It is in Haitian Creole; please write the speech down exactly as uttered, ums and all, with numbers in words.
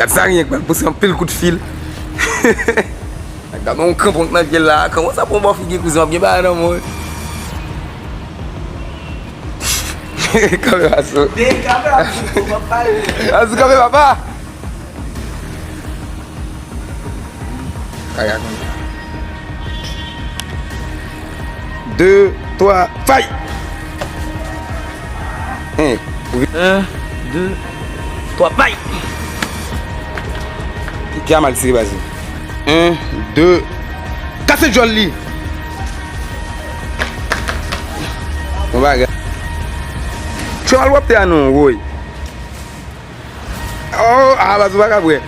Zaryen k pral pouse anpil kout fil. Gade yon kranpon k nan pye l la. Kòman sa pran bò figi kouzen w ap gen bagay nan men w. Kanpe Asou. Kanpe Asou, kanpe papa. Kaya konn. De, twa, fay! En. En, de, twa, fay! Ki a mal tire baz li. En, de, kase djòl li! Bon bagay. Chwa l w ap te a non, woy. Oh, a baz ou pa ka bwè.